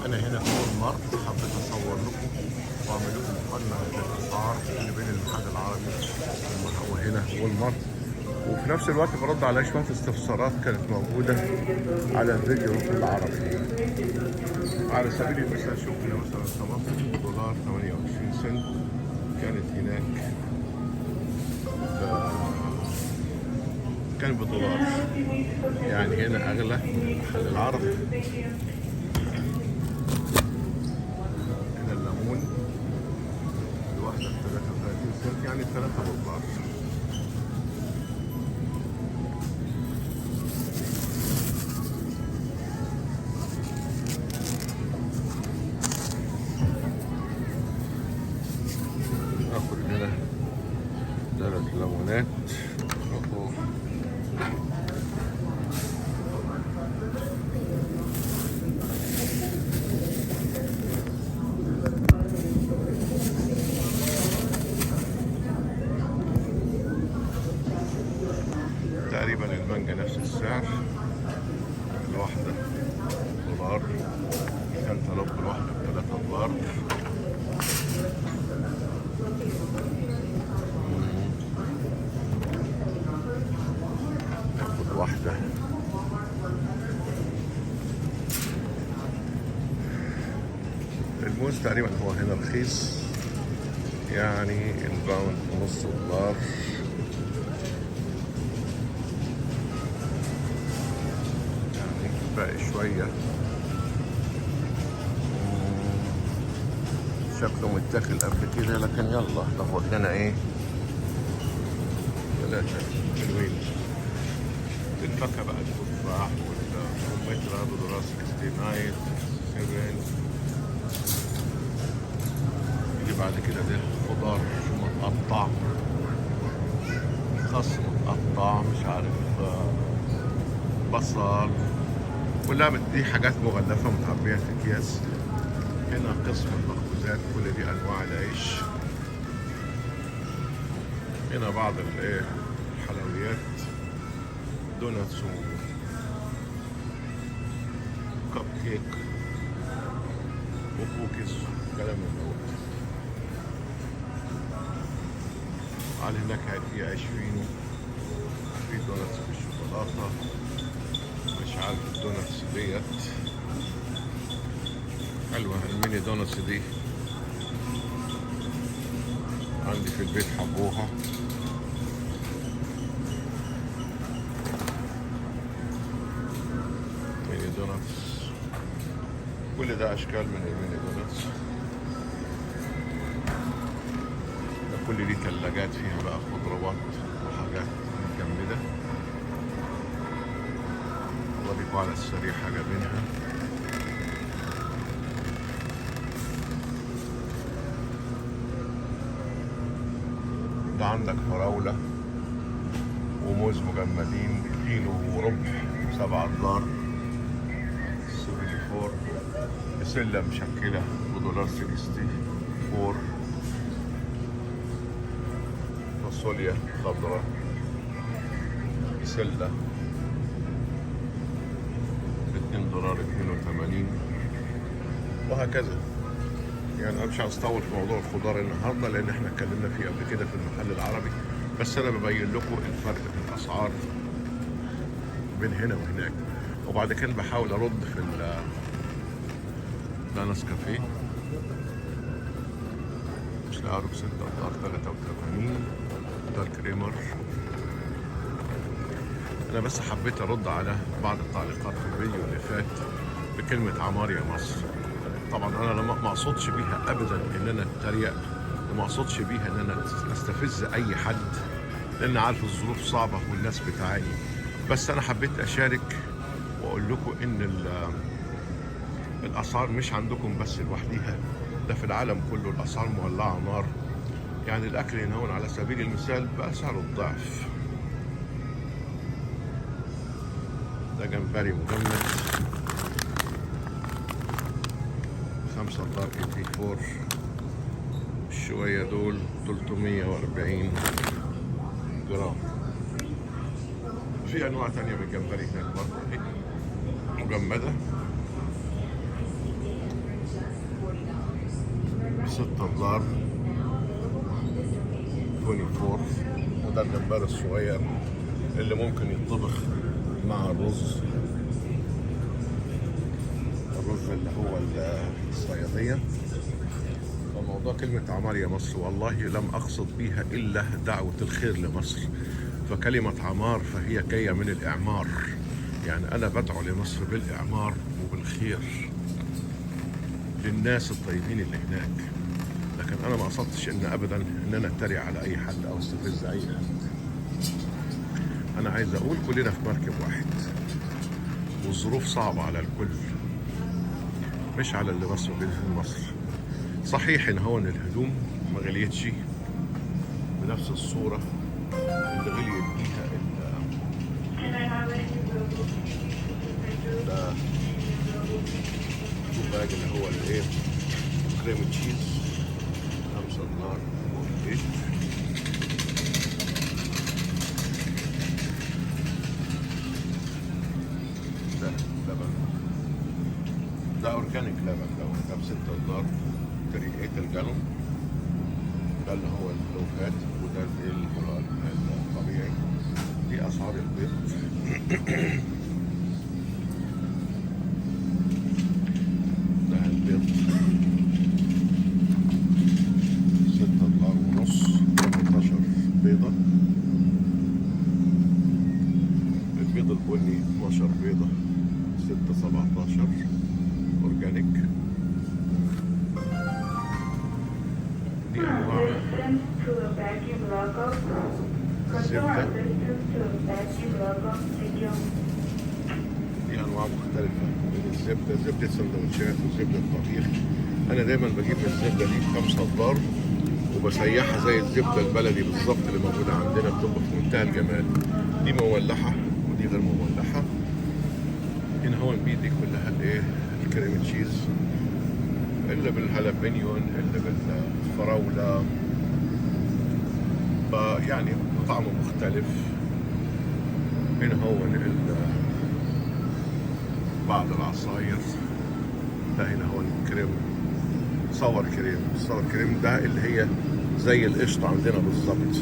انا هنا في Walmart، حبيت اصور لكم واعمل لكم مقارنة بين الاسعار اللي بين المحل العربي وهنا Walmart، وفي نفس الوقت برد على شوية استفسارات كانت موجودة على الفيديو العربي. على سبيل المثال شوف هنا مثلا طماطم بدولار 28 سنت، كانت هناك كان بدولار، يعني هنا اغلى من المحل العربي. هنا الليمون الواحدة ب 33 سنت، يعني 3 دولار. ناخد هنا 3 ليمونات. تقريبا المانجا نفس السعر، الواحدة دولار، الكنتالوب الواحدة ب3 دولار. ناخد واحدة. الموز تقريبا هو هنا رخيص، يعني ال pound نص دولار. يعني باقي شوية، شكله متاكل قبل كده، لكن يلا ناخد لنا ايه 3 حلوين. الفاكهة بقى التفاح والكمثرى بدولار 69 7. يجي بعد كده ده خضار متقطع، خس متقطع، مش عارف بصل، كلها دي حاجات مغلفة متعبية في اكياس. هنا قسم المخبوزات، كل دي انواع العيش. هنا بعض الايه الحلويات، donuts و cupcake و cookies وكلام من دوت. على هناك في عيش فينو، في donuts بالشوكولاتة، مش عارف ال donuts ديت حلوة، ال mini donuts دي عندي في البيت حبوها. mini donuts، كل ده اشكال من ال mini donuts. ده كل دي ثلاجات فيها بقى خضروات وحاجات متجمدة. اوريكم على السريع حاجة منها. ده عندك فراولة وموز مجمدين كيلو وربع 7 دولار 74. بسلة مشكلة بدولار 64. فاصوليا خضراء بسلة 2 دولار 82، وهكذا. يعني انا مش عاوز اطول في موضوع الخضار النهارده لان احنا اتكلمنا فيه قبل كده في المحل العربي، بس انا ببين لكم الفرق في الاسعار بين هنا وهناك. وبعد كده بحاول ارد في ده نسكافيه سعره ب 6 دولار 83. ده الكريمر. انا بس حبيت ارد على بعض التعليقات في الفيديو اللي فات بكلمه عمار يا مصر. طبعا انا ما اقصدش بيها ابدا ان انا اتريق، وما اقصدش بيها ان انا استفز اي حد، لان عارف الظروف صعبة والناس بتعاني. بس انا حبيت اشارك واقول لكم ان الاسعار مش عندكم بس لوحديها، ده في العالم كله الاسعار مولعه نار. يعني الاكل هنا هون على سبيل المثال بقى سعره الضعف. ده جمبري مجمد 5 دولار 84، الشوية دول 340 جرام. في انواع تانية من الجمبري هناك برضه مجمدة. 6 دولار 24. وده الجمبري الصغير اللي ممكن يطبخ مع الرز، الرز اللي هو الصيادية. فموضوع كلمة عمار يا مصر والله لم أقصد بيها إلا دعوة الخير لمصر. فكلمة عمار فهي جاية من الإعمار، يعني أنا بدعو لمصر بالإعمار وبالخير للناس الطيبين اللي هناك. لكن أنا ما قصدتش إن أبدا إن أنا أتريق على أي حد أو استفز أي حد. أنا عايز أقول كلنا في مركب واحد، والظروف صعبة على الكل، مش على اللي بس موجودين في مصر. صحيح إن هو إن الهدوم ما غليتش بنفس الصورة اللي غليت بيها ده bag اللي هو الايه cream cheese 5 دولار و8. ده لبن، ده organic لبن، ده ب 6 دولار 38 الجالون. ده اللي هو ال low fat، وده الطبيعي. دي اسعار البيض. ده البيض 6 دولار ونص، 18 بيضة. البيض البني 12 بيضة 6.17 organic. دي انواع الزبدة، دي انواع مختلفة من الزبدة، زبدة سندوتشات وزبدة طبيخ. انا دايما بجيب الزبدة دي 5 دولار وبسيحها زي الزبدة البلدي بالظبط اللي موجودة عندنا، بتبقى في منتهى الجمال. دي مولحة ودي غير مولحة. هنا هو البيت دي كلها الايه ال cream cheese، اللي بالهالابينيون، اللي بالفراولة، يعني طعمه مختلف. هنا هو بعض العصاير. ده هنا هو الكريم، sour cream. ال sour cream ده اللي هي زي القشطة عندنا بالظبط.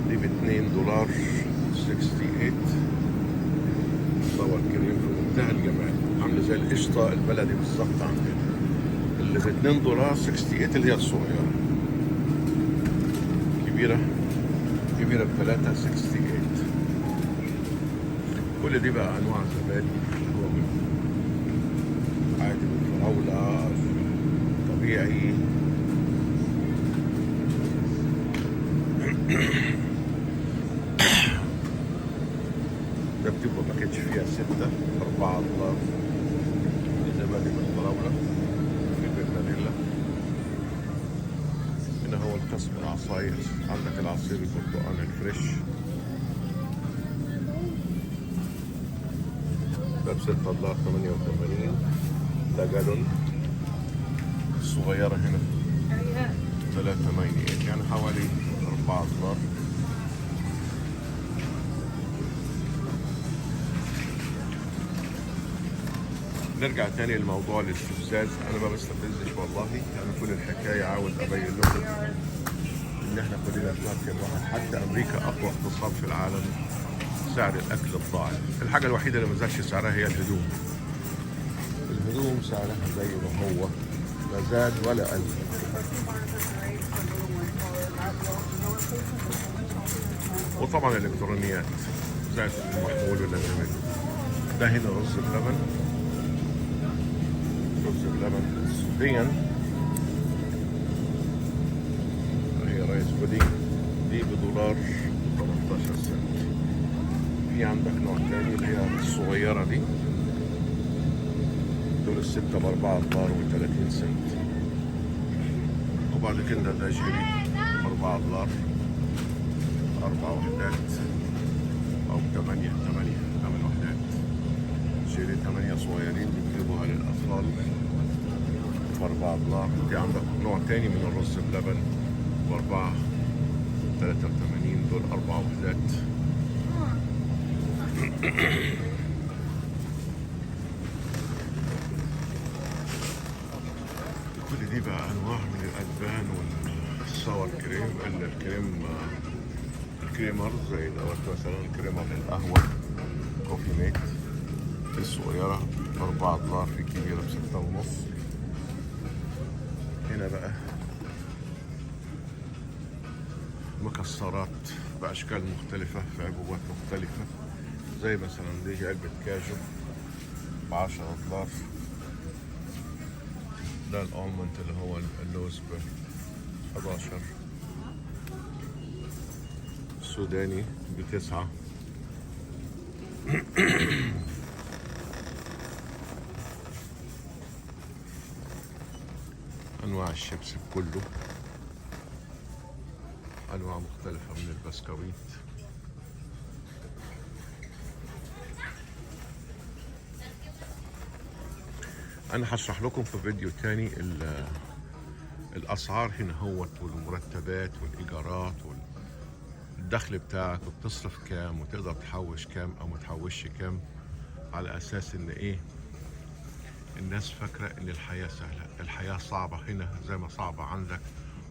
دي ب 2 دولار 68. sour cream في منتهى الجمال، عاملة زي القشطة البلدي بالظبط عندنا. اللي ب 2 دولار 68 اللي هي الصغيرة، كبيرة كبيرة ب 3.68. كل دي بقى أنواع زبادي اللي هو عادي بالفراولة، طبيعي. ده بتبقى package فيها 6 4 دولار. دي زبادي بالفراولة، في بالفانيلا. هنا هو القسم العصاير، عندك العصير البرتقال ال fresh ده ب 6 دولار 88. ده جالون. الصغيرة هنا 3.98، يعني حوالي 4 دولار. نرجع تاني لموضوع الاستفزاز. انا ما بستفزش والله، انا كل الحكاية عاوز ابين لكم ان احنا كلنا في مركب واحد. حتى امريكا اقوى اقتصاد في العالم، سعر الاكل الضاعف. الحاجة الوحيدة اللي ما زادش سعرها هي الهدوم. الهدوم سعرها زي ما هو، لا زاد ولا قل. وطبعا الالكترونيات زاد المحمول ولا زمان. ده هنا رز بلبن، رز بلبن دي هي rice pudding، دي بدولار 18 سنت. في عندك نوع تاني اللي هي الصغيرة دي، دول الستة ب4 دولار و30 سنت. وبعد كده ده جيلي ب4 دولار، 4 وحدات أو 8 8 وحدات. جيلي 8 صغيرين بيجيبوها للأطفال ب4 دولار. دي عندك نوع تاني من الرز بلبن ب4.83، دول 4 وحدات. كل دي بقى انواع من الالبان وال sour cream، الكريم، ال creamer زي دوت مثلا، creamer للقهوة Coffee Mate الصغيرة ب4 دولار، في كبيرة ب6.5. هنا بقى مكسرات بأشكال مختلفة في عبوات مختلفة، زي مثلا دي علبة كاجو ب10 دولار. ده ال almond اللي هو اللوز ب11، السوداني ب9. انواع الشيبس كله، انواع مختلفة من البسكويت. انا هشرح لكم في فيديو تاني الاسعار هنا هوت، والمرتبات والايجارات والدخل بتاعك، وبتصرف كام وتقدر تحوش كام او ما تحوشش كام، على اساس ان ايه الناس فاكرة ان الحياة سهلة. الحياة صعبة هنا زي ما صعبة عندك،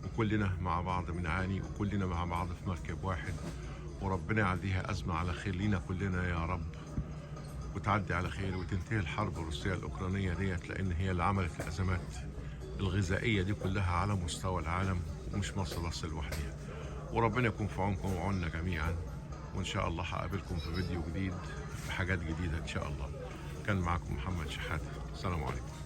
وكلنا مع بعض بنعاني، وكلنا مع بعض في مركب واحد، وربنا يعديها أزمة على خير لينا كلنا يا رب، وتعدي على خير وتنتهي الحرب الروسية الأوكرانية ديت، لأن هي اللي عملت الأزمات الغذائية دي كلها على مستوى العالم، ومش مصر بس لوحدها. وربنا يكون في عونكم وعوننا جميعا، وإن شاء الله هقابلكم في فيديو جديد بحاجات جديدة إن شاء الله. كان معكم محمد شحاتة، السلام عليكم.